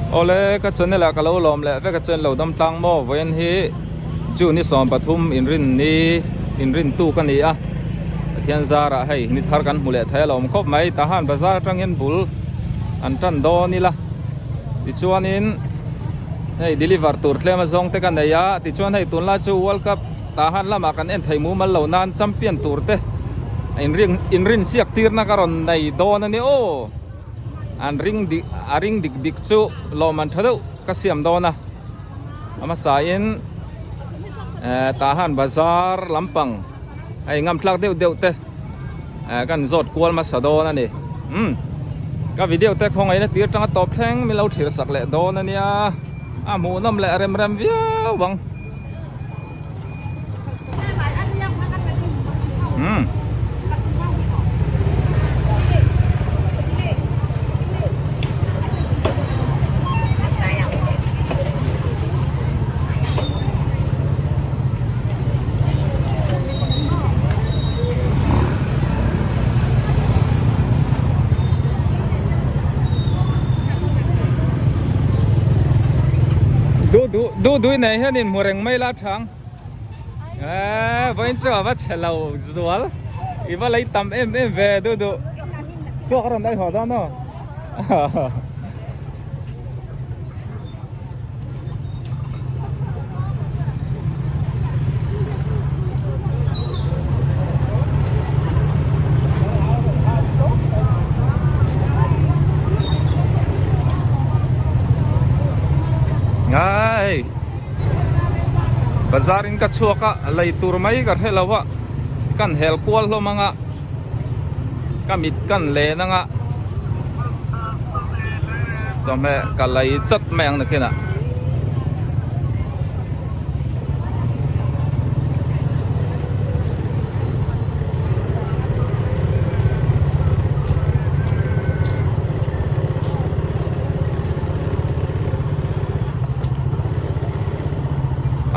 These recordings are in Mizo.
Awle ka channel ah ka lo lawm leh vek a chuan lo dam tlang maw vawiin hi June ni 13 inrin ni inrin tuk a ni a Pathian zarah hei ni thar kan hmu leh thei a lawm khawp mai tahan bazar atang hian bul an tan dawn ila tichuanin hei deliver tur tlem a zawng te ka nei a tichuan hei tunlai chu world cup tahan lamah kan en thei mumal lo nan champion tur te inrin inrin siak tirna ka rawn nei dawn a ni aw. An ring dik a ring dik dik chu lawmman tha deuh ka siam dawn a a hmasa in eh Tahan bazar lampang a in tlak deuh deuh te eh kan zawt kual hmasa dawn a ni umm ka video te khawngaihna tir tanga tawp thleng min lo thlir sak leh dawn a nia a hmuhnawm leh rem rem viau ang. Umm. Du du du dui nei hianin hmu reng mai la thang eee vawiin chu a va chhe lo zual i va lei tam em em ve du du chhuak a rawn daih haw dawn aw Ngai Bazar in ka chhuak a lei tur mai ka hre lo a kan hel kual hlawm anga ka mit kan len anga chawhmeh ka lei chat mai ang nakin ah.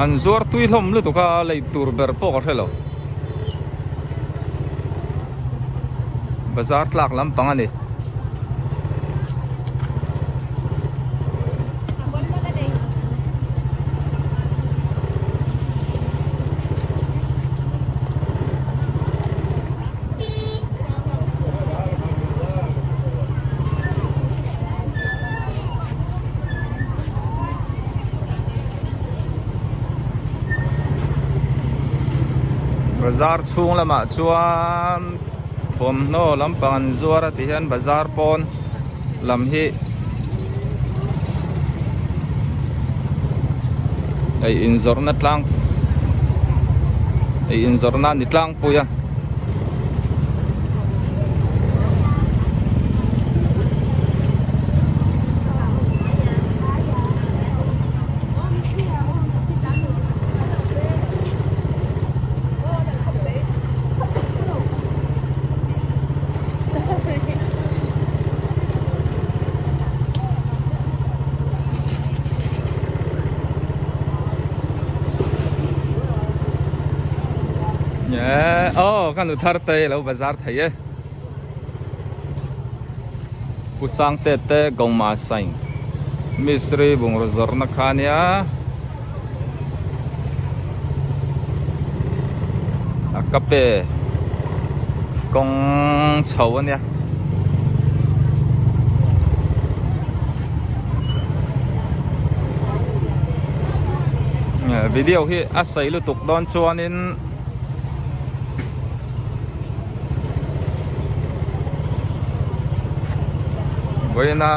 An zuar tui hlawm lutuk a lei tur ber pawh ka hre lo. Bazar tlak lampang a ni. Bazar chhung lamah chuan thawmhnaw lampang an zuar a ti hian bazar pawn lam hi ei inzawrhna tlang ei inzawrhna a ni tlangpui a. Aw ka nu thar te lo bazar thei e Pu Sangte te Gongma sign mistri bungraw zawrhna kha ania a ka pe kawng chho ania. Video hi a sei lutuk dawn chuanin vawiina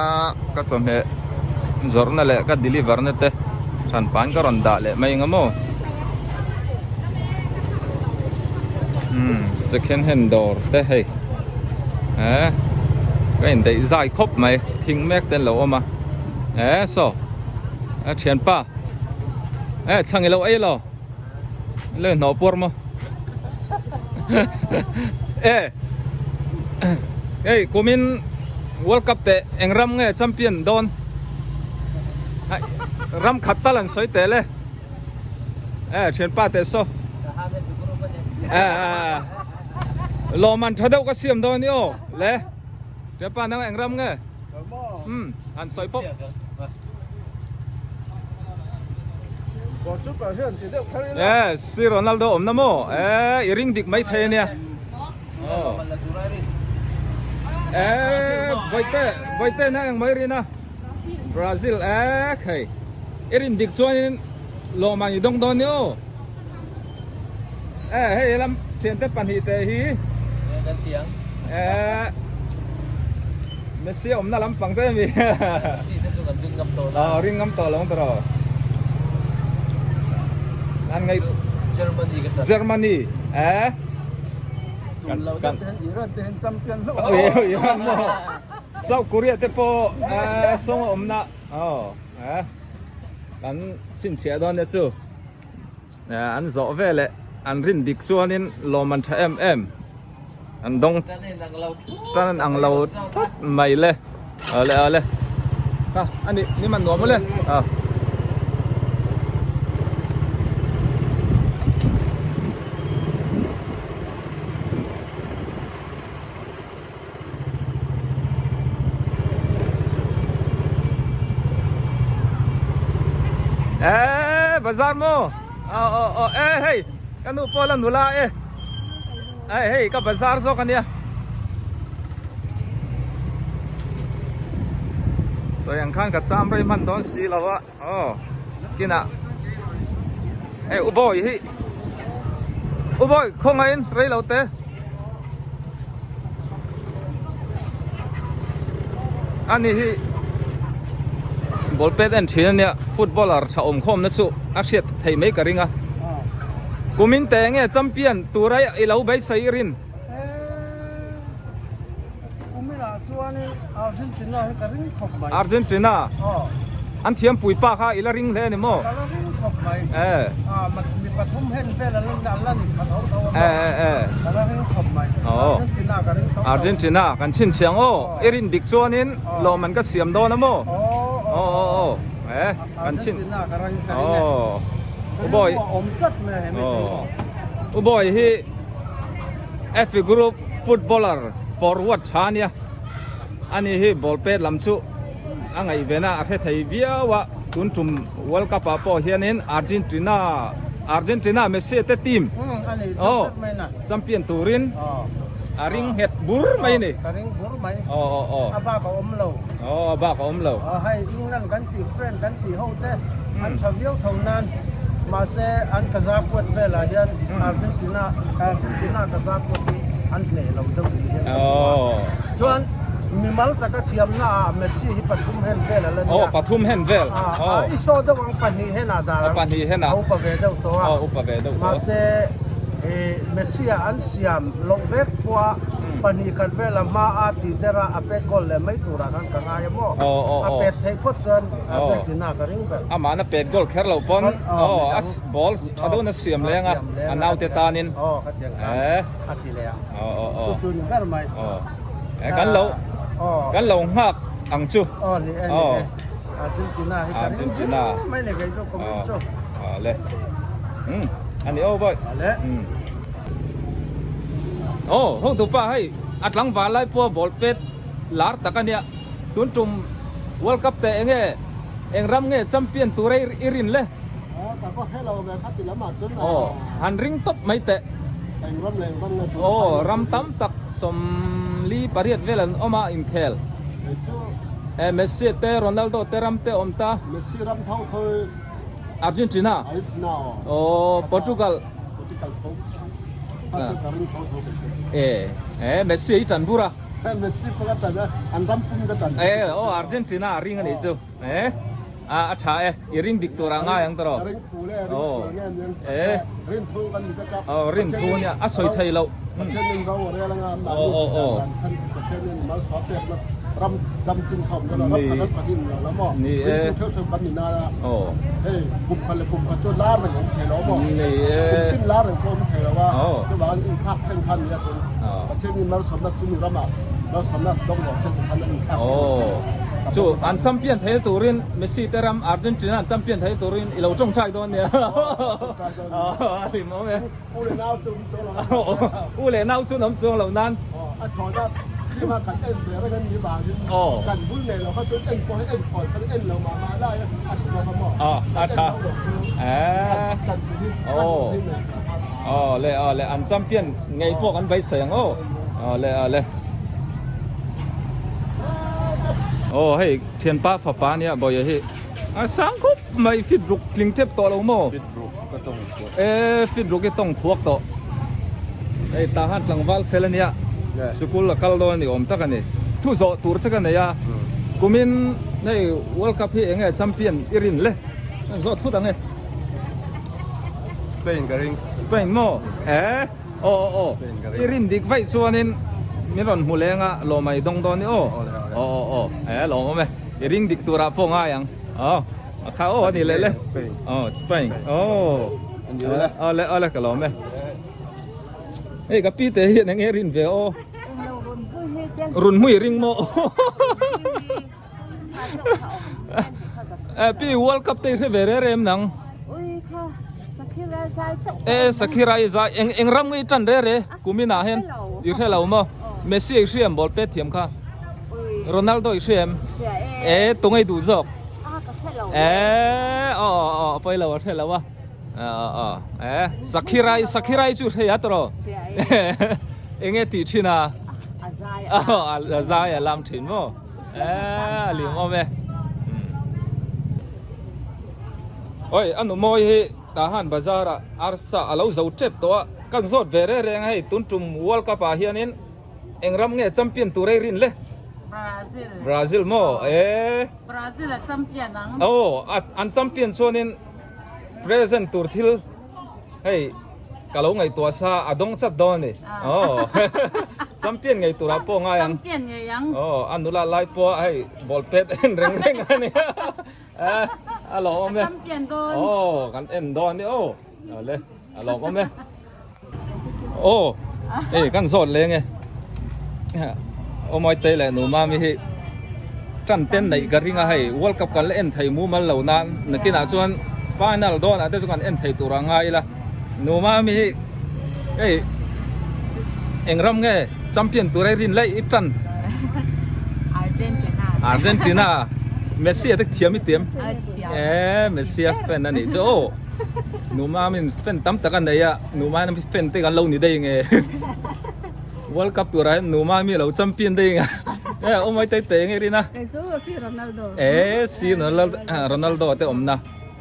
ka chawhmeh zawrhna leh ka deliver na te hran pan ka rawn dah leh mai ang maw umm second hand dawr te hei eh ka indaih zai khawp mai thing mek te an lo awm a eh saw a thianpa eh chhang i lo ei lo. Le hnawh puar maw e hei kumin world cup teh eng ram nge champion dawn ram khat tal an sawi teh le e thianpa teh saw e lawmman tha deuh ka siam dawn ni aw le thianpa nang eng ram nge. Umm han sawi pawp. Yes, si Ronaldo awmna maw? Eh, i ring dik mai thei ania. Oh. Eh, Boite, Boite na eng mai rina. Brazil eh khei. I rin dik chuanin lawmah i dawng dawn ni aw. Eh, hei lam thiante pahnihte hi. Kan ti ang. Eh, Messi a awmna lampang te ami. Messi te chu kan ring ngam tawh la. Aw, ring ngam tawh lo ang tawh. An ngai Germany ka tan. Germany eh. Kan kan Iran te hian champion hlauh. Iran maw. South Korea te pawh eh sawng a awmna aw eh kan chhinchhiah dawn nia chu eh an zawh veleh an rin dik chuanin lawm an tha em em an dawng tan an ang lo thut mai le awle awle a ani ni man nuam awle a. Eee bazar maw aw aw aw e hei ka nu pawh la nula e e hei ka bazar zawk ania sawi ang khan ka cham rei hman dawn si lo a aw kinah hei u bawi hi u bawi khawngaihin rei lo te. Ani hi ball pet en thin ania footballer tha awm khawm na chu a hriat theih mai ka ring a kumin te nge champion tura i lo beisei i rin. Kuminah chuanin Argentina hi ka ring khawp mai. Argentina? Aw. An thiampui pa kha i la ring hle a ni maw? Ka la ring khawp mai. Eh. Ah, mi pathum hen vel an la an la ni khat ho tho a maw? Eh eh eh. Ka la ring khawp mai. Aw. Argentina ka ring tho tho. Argentina kan chhinchhiang aw. Aw. I rin dik chuanin lawm an ka siam dawn a maw? Aw aw aw aw. Eh, kan chhin. Argentina ka ring ka ring e. Aw. U Bawi. Ka rilru a awm tlat mai a he mi thil maw? U Bawi hi Efi Group footballer forward tha ania, ani hi ball pet lam chu a ngaihven a, a hre thei viau a, tun tum World Cup ah pawh hianin Argentina Argentina Messi te team aw champion turin a ring nghet bur mai a ni. Aw aw aw. Aw a bak a awm lo. An tha viau tho nan mahse an kaza kuat velah hian Argentina Argentina kaza kuat hi an hneh lo deuh ni hian ka hmu a. Chuan mimal taka thiamna ah Messi hi pathum hen vel a la nia. Aw pathum hen vel. A i saw deuh ang pahnih hen ah dar ang. Pahnih hen ah. A upa ve deuh tawh a. Aw upa ve deuh tawh. Mahse Messi ah an siam loh vek pawh a pahnih khat vel a hma a tih der a a pet goal leh mai turah khan ka ngai a maw. A pet theih phawt chuan Argentina ka ring ber. Amah na pet goal kher loh pawn aw a ball tha deuhin a siam leng a a naute tanin eh aw aw aw aw eh kan lo kan lo nghak ang chu aw Argentina aw aw le um ani aw boy um aw hotupa hei a tlangval lai pawh ball pet lar tak ania. Tun tum World Cup te enge eng ram nge champion tura i rin le? Ka khaw hre lo ve kha ti lamah chuan a. Aw, han ring tawp mai teh. Eng ram leh eng ram nge tuna Aw, ram tam tak sawmli pariat vel an awm a inkhel. Kei chu. Eh, Messi te Ronaldo te ram te awm ta. Messi ram tho khawi. Argentina. Argentina aw. Aw, Portugal. Portugal tho. Kha chu ka ring tho tho kei chu. Eh, eh Messi hi tan bur a. Messi pawh ka tan a, an ram pum ka tan. E aw Argentina a ring a nih chu e a a tha e i ring dik tur ah ngai ang tawh Ka ring phu le ring chhuah nge aniang e rin thu kan ni vek a aw rin thu nia a sawi thei loh Pathian in ro a rel anga an mahni dan khan Pathian in malsawm pek na ram dam chin khawm dawn a ram khat ram khat in lo la maw rin thu theuh theuh kan ni na a hei kum khat leh kum khat chu lar reng awm thei lo maw kum tin lar reng pawh awm thei lo a chuvangin inkhak thleng khan nia chuan Pathian in malsawmna chumi ramah malsawmna dawng rawh se tih khan a inkhak Aw chu an champion theih turin Messi te ram Argentina an champion theih turin i lo tawngtai dawn nia a hlim awm e. U leh nau chu awm chuang lo U leh nau chu an awm chuang lo nan. A thawhna Team a kan en ve reng a nih vangin kan bul nei lo kha chuan en pawh hi en khawn khan en lo mah mah lai a a tha zawk a maw? Kan en lo loh chu kan duh hi kan duh hi nei thla kha a tha. Aw le aw le an champion ngei pawh kan beisei ang aw. Aw le aw le. Aw hei thianpa fapa ania Bawiha hi a sang khawp mai fit ruk tling tep tawh lo maw? Fit ruk ka tawng thuak. E fit ruk i tawng thuak tawh. Hei tah khan tlangval fel ania sikul a kal dawn a ni awm tak a ni. Thu zawh tur che ka nei a kumin hei World Cup hi enge champion i rin le? Zawh thut ang e. Spain ka ring. Spain maw? E aw aw aw i rin dik vaih chuanin min rawn hmu leng a lawmai dawng dawn ni aw. Aw aw aw e lawmawm e i ring dik turah pawh ngai ang aw. A kha aw a ni leh le. Aw Spain. Aw. Aw le aw le ka lawm e. Hei ka pi te hian enge rin ve aw. Run hmui ring maw. Eh pi World Cup te hre ve re rem nang. Ui kha Sakhira zai chauh. Eh Sakhira i zai eng eng ram nge tan re re kumina hen. I hre lo maw. Messi i hriam ball pet thiam kha. Ronaldo i hria em? Hria e. E tunge i duh zawk? A ka hre lo. E aw aw aw pawi lo a hre lo a. Aw aw e Sakhirai Sakhirai chu hre ya tawh. Hria e. Enge tih thin a? A zai a. A zai a lam thin maw? E a lim awm e. Oi a nu mawi hi Tahan bazar ah arsa a lo zo tep tawh a. Kan zawt ve reng reng a hei tun tum World Cup ah hianin Eng ram nge champion tur ei rin le? Brazil. Brazil maw? E. Brazil a champion ang. Oh, an champion chuanin present tur thil hei ka lo ngaihtuah sa a dawng chat dawn a ni. Oh. Champion ngei turah pawh ngai ang. Champion ngei ang. Oh, a nula lai pawh hei ball pet en reng reng a ni. Eh, a lawm awm e. A champion dawn. Oh, kan en dawn ni oh. Awle, a lawm awm e. Aw, hei kan zawt leng e. Aw mawi te leh nu mami hi tan ten neih ka ring a hei World Cup kan la en thei mumal lo nan nakinah chuan final dawnah te chu kan en thei tur a ngai ila. Nu mami hi hei eng ram nge champion tur ei rin laih i tan. Argentina. Argentina Messi a te thiam i tiam. E Messi a fan a nih chu aw. Numamin fan tam tak a nei a, Numamin fan te kan lo ni daih nge. World Cup turah hian Numami a lo champion daih nge. E awm mai te te nge rin a. Kei chu si Ronaldo. E si Ronaldo Ronaldo te awmna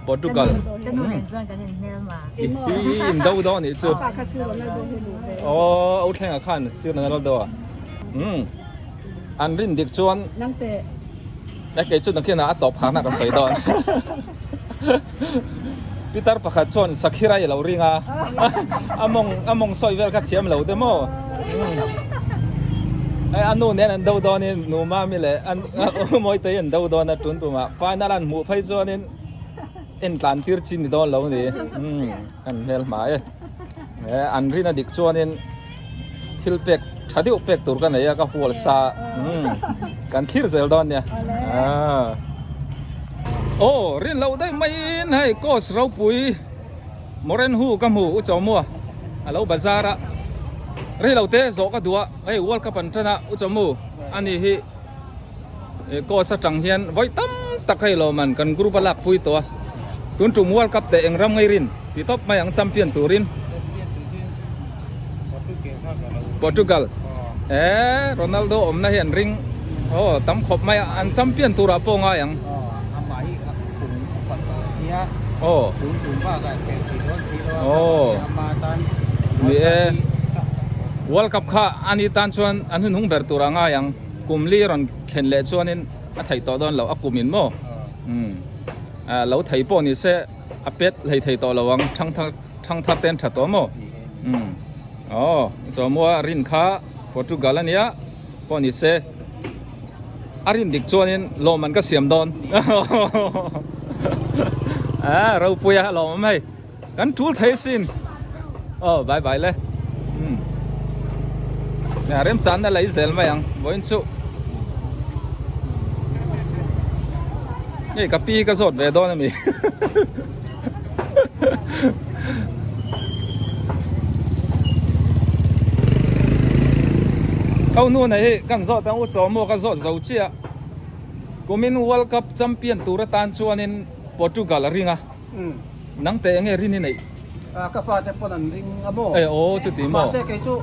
Portugal. Ka nu nen chuan kan inhmel ma. I in do dawn anih chu. Pa kha si Ronaldo hi duh ve. Aw au thlengah khan si Ronaldo a. Um an rin dik chuan. Nang teh. E kei chu nakinah a tawp phakna ka sawi dawn. Pitar pakhat chuan Sakhirai a lo ring a, a mawng a mawng sawi vel kha thiam lo te maw? Hei a nu nen an do dawnin nu Mami leh a u Mawitei an do dawn a tun tumah final an hmuh phei chuanin en tlan tir chi ni dawn lo a ni. Kan hmel hma e. An rin a dik chuanin thil pek tha deuh pek tur ka nei a ka hual sa kan thlir zel dawn nia aw rin loh daih maiin hei coach ropui Moren hu ka hmu u Chawmua a lo bazar a rei lo te zawh ka duh a hei world cup an tan a u Chawmu ani hi coach atang hian vawi tam tak hei lawm an kan group a lak pui tawh a tun tum world cup teh eng ram ngei rin ti tawp mai ang champion turin Portugal eh Ronaldo awmna hi an ring aw tam khawp mai a an champion turah pawh ngai ang aw aw ni e world cup kha ani tan chuan an hun hung ber turah ngai ang. Kum li rawn thlen leh chuanin a theih tawh dawn lo, a kum in maw? Umm lo thei pawh ni se a pet hlei thei tawh lo ang, thang thar thang thar te an tha tawh maw? Umm aw chawmua rin kha Portugal a nia pawh ni se a rin dik chuanin lawmman ka siam dawn a ropuia lawmawm hei. Kan tul thei sin. Aw bye bye le. Um. Ya rem chan na lei zel mai ang. Vawiin chu. Hei ka pi ka zawt ve dawn ami. Au nu nei hi kan zawt ang u chaw maw ka zawt zo chiah kumin world cup champion tur atan chuanin Portugal a ring a nang teh enge rin i neih? Ka fate pawn an ring a maw? E aw chuti maw? Mahse kei chu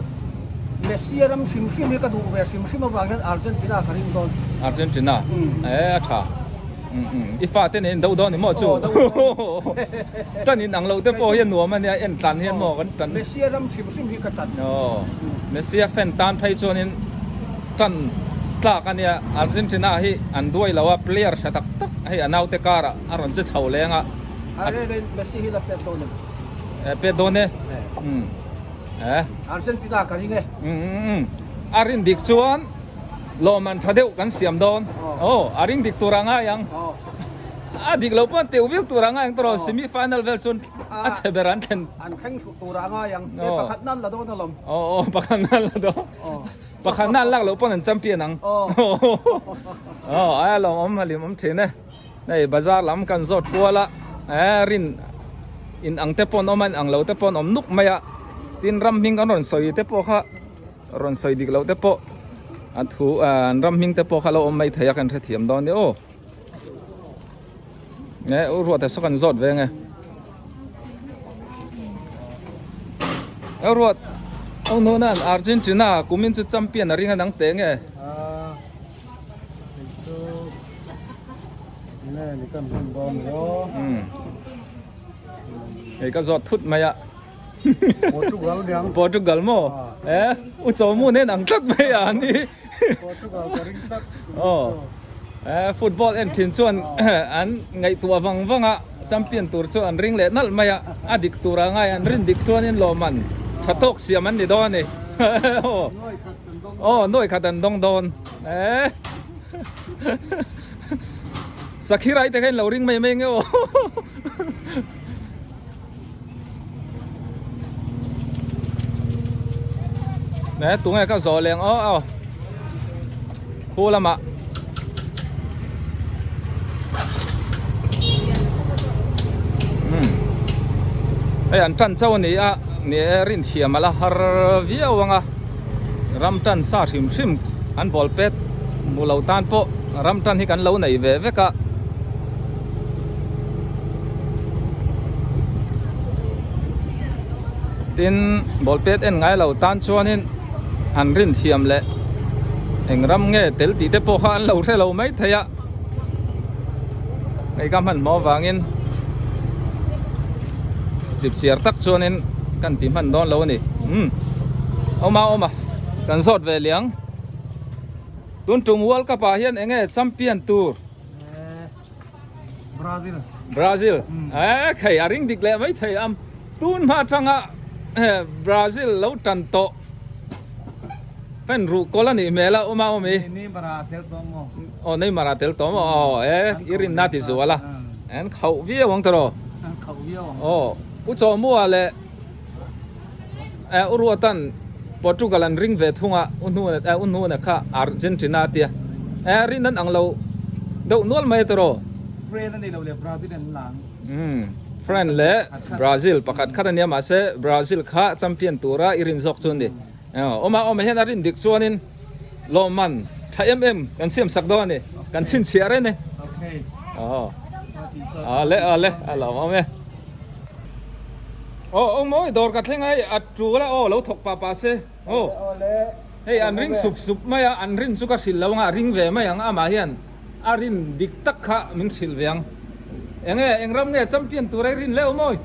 Messi a ram hrim hrim hi ka duh ve hrim hrim avang hian Argentina ka ring dawn. Argentina e a tha i fate nen do dawn ni maw chu? Aw do dawn. Tan in ang lo te pawh hi a nuam a nia en tlan hian maw kan tan. Messi a ram hrim hrim hi ka tan. Aw Messi a fan tan phei chuanin tan tlak a nia Argentina hi an duai lo a player tha tak tak hei a naute karah a rawn che chho leng a. A rel in Messi hi la pet dawn em? E pet dawn e. Um e. Argentina ka ring e. Um um um a rin dik chuan lawmman tha deuh kan siam dawn. Aw a ring dik tur a ngai ang. A dik lo pawh an teuh viau tur a ngai ang tawh semi final vel chuan a chhe ber an thlen. An thleng hruh tur a ngai ang. He pakhat nan la dawn alawm. Aw aw pakhat nan la dawn. Pakhat nan lak loh pawn an champion ang. Aw ai alawm awm halim awm thin e. Hei bazar lam kan zawt kual a eh rin in ang te pawh an awm a in ang lo te pawh an awm nuk mai a. Tin ram hming kan rawn sawi te pawh kha rawn sawi dik loh te pawh a thu an ram hming te pawh kha lo awm mai thei a kan hrethiam dawn nia aw. Nge u ruat a saw kan zawt ve nge. U ruat au nu nan Argentina kumin chu champion a ring a nang teh nge. Ah kei chu nge ni kan hun dawn ni aw. Um hei ka zawt thut mai a. Portugal niang. Portugal maw? Eh u chaw mu nen ang tlat mai a ni. Portugal ka ring tlat. Aw. Eh football en thin chuan an ngaihtuah vang vang a champion tur chu an ring leh nalh mai a a dik tur a ngai an rin dik chuanin lawmman tha tawk siam an ni dawn a ni. Aw. Aw nuai khat an dawng dawn. Eh. Sakhi rai te kha in lo ring mai mai nge aw. Nè tunge ka zawh leng aw aw khu lamah hei an tan chauh a ni a ni e rin thiam a la har viau ang a ram tan sa hrim hrim an ball pet hmu lo tan pawh ram tan hi kan lo nei ve vek a. Tin ball pet en ngai lo tan chuanin an rin thiam leh eng ram nge tel tih te pawh kha an lo hre lo mai thei a hei ka hmanhmawh avangin chip chiar tak chuanin kan ti hman dawn lo a ni umm awm a awm a kan zawt ve liang tun tum world cup ah hian eng nge champion tur. Brazil. Brazil. Eh khei a ring dik leh mai thei am. Tun hma atanga Brazil lo tan tawh. Fan ruh kawl a nih hmel a awm a awm i. Neymar a tel tawh maw? Aw Neymar a tel tawh maw? Aw eh i rinna ti zual a. An khauh viau ang tawh. An khauh viau ang. Aw U Chawmua leh eh U Ruatan Portugal an ring ve thung a U hnu eh U hnu na kha Argentina a tia eh rin an ang lo deuh nual mai tawh Friend a ni lo le Brazil an lang. Umm friend leh Brazil pakhat khat a nia mahse Brazil kha champion tura i rin zawk chu a ni. Awm a awm ah hian a rin dik chuanin lawmman tha em em kan siam sak dawn a ni kan chhinchhiah reng e. Okay. Aw ale ale a lo awm e. Aw aw mawi dawr ka thleng a hei a tul a aw lo thawk pah pah se aw hei an ring sup sup mai a an rin chu ka hrilh lo ang a ring ve mai ang amah hian a rin dik tak kha min hrilh ve ang eng nge eng ram nge champion tur a i rin leuh mawi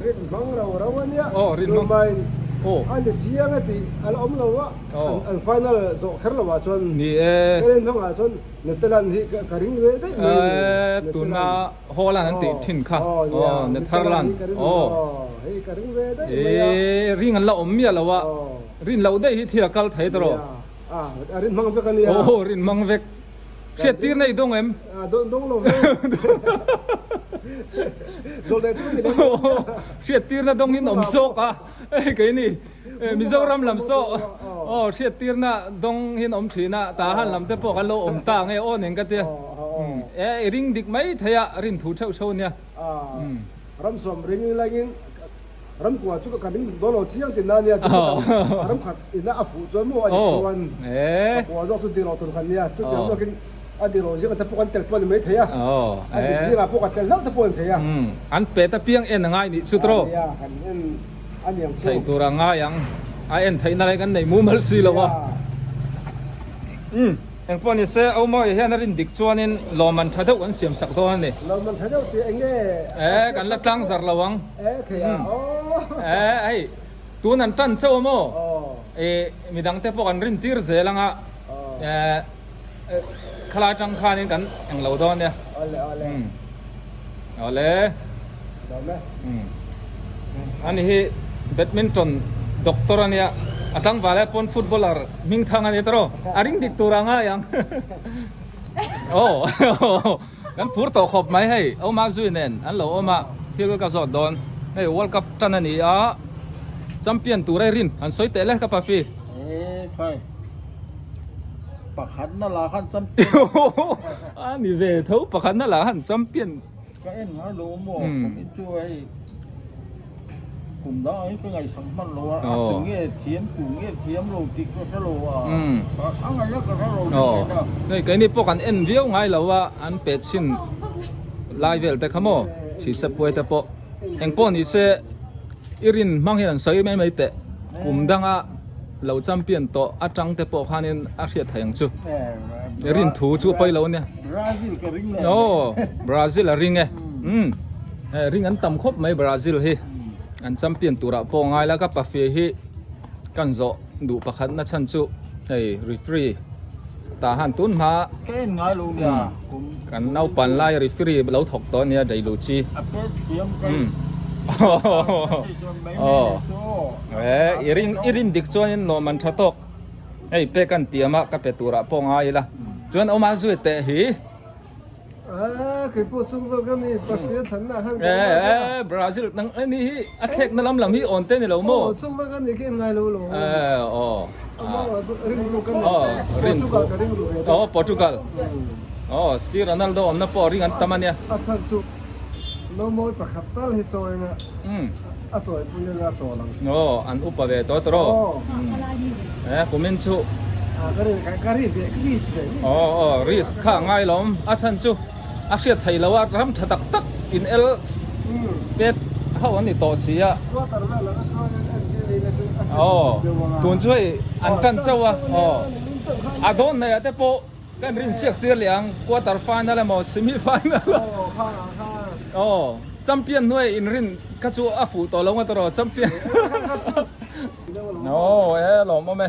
rin hmang ro ro a nia aw rin hmang aw a ni chiang a tih a la awm lo a an final zawh kher lo ah chuan ni e rin hmang ah chuan Netherlands hi ka ring ve daih mai a ni e tuna Holland an tih thin kha aw Netherland aw hei ka ring ve daih mai a e ring an la awm miah lo a rin loh daih hi thil a kal thei tawh a rin hmang vek a nia aw rin hmang vek hriat tir nei dawng em dawng lo ve zawh leh chu ni lem lo hriat tirna dawng in awm chawk a hei keini Mizoram lam saw aw hriat tirna dawng hin awm thin a Tahan lam te pawh kan lo awm ta nge aw nen ka tia e i ring dik mai thei a rin thu theuh theuh nia Ramsawm ring langin. Ram kua chu ka ring dawn lo chiang tin na nia chu ram khat ina a fuh chuan maw a dik chuan ka kua zawk chu dik lo tur khan nia chutiang zawkin a dik lo zingah te pawh kan tel pawh a ni mai thei a a dik zingah pawh ka tel hlauh te pawh a ni thei a. An pet apiang en a ngai nih chu tawh. Nia kan en a niang chu. Theih tur a ngai ang a en theihna lai kan nei mumal si lo a. Engpawh ni se, Aumawi hian a rin dik chuanin lawmman tha deuh an siam sak dawn a ni. Lawmman tha deuh tih eng nge? E, kan la tlang zar lo ang. E, thei a, aw. E, hei, tun an tan chauh a maw? E, midang te pawh kan rin tir zel ang a. E, khalai atang khanin kan eng lo dawn nia. Awle, awle. Awle. Lawm e. Ani hi badminton doctor a nia, a tlangval e pawn footballer hming thang a ni tawh, a ring dik tur a ngai ang. Aw kan phur tawh khawp mai hei, Oma zui nen an lo awm a, thil ka zawt dawn. Hei World Cup tan a ni a, champion tur a rin an sawi teh le ka pafi. E khai pakhatna lah khan champion. A ni ve tho pakhatna lah khan champion. Ka en ngai lo maw kum in chu hei kum dang ang hi ka ngaihsak hman lo a, a tu nge thiam tu nge thiam lo tih ka hre lo a, a ngaih a ka hre lo ni nen a. Hei keini pawh kan en viau ngai lo a, an pe chhin lai vel te kha maw chhise puai te pawh engpawh ni se i rin hmang hian an sawi mai mai teh kum danga lo champion tawh atang te pawh khanin a hriat theih ang chu. Rin thu chu a pawi lo ania. Brazil ka ring le. Oh, Brazil a ring e. Um. Eh ring an tam khawp mai Brazil hi. An champion turah pawh ngai la ka pafi hi kan zawh duh pakhat na chhan chu hei referee tah han tun hma Ka en ngai lo nia. Kan naupan lai referee lo thawk tawh ania Dailuchi. A pet thiam ka. Oh. Eh i ring i rin dik chuanin lawm an tha tawk. Hei pek an tiam a ka pe turah pawh ngai ila chuan awm a zui teh hi. A kei pawh chung zawk a ni Pathian thlanna khan ka awm a. E Brazil nang ani hi a thlek na lam lam hi awn te ni lo maw. Aw chung vak a ni ka en ngai lo lo. E aw. Aw ring lu ka ni. Portugal ka ring lu ve. Aw Portugal. Aw si Ronaldo awmna pawh ring an tam a nia. A chhan chu no mawi pakhat tal hi chaw eng a. A chawi pui anga a chawl ang. Aw, an upa ve tawh tawh aw. Eh, kumin chu. Ah, ka rin, ka rin ve, risk ve. Aw, aw, risk kha a ngai lo awm. A chhan chu a hriat theih loh a, ram tha tak tak in el pet ho an ni tawh si a. Quarter vel ang a chuan in en tir ila chu a hriat Aw, deuh ang a. tun chu hei an tan chauh a, aw. A dawn hnaih ah te pawh kan rin siak tir leh ang, quarter final emaw semi final. Aw, kha kha. Aw. Champion hnuai inrin kha chu a fuh tawh lo nga tawh rawh champion. Aw e lawm awm e.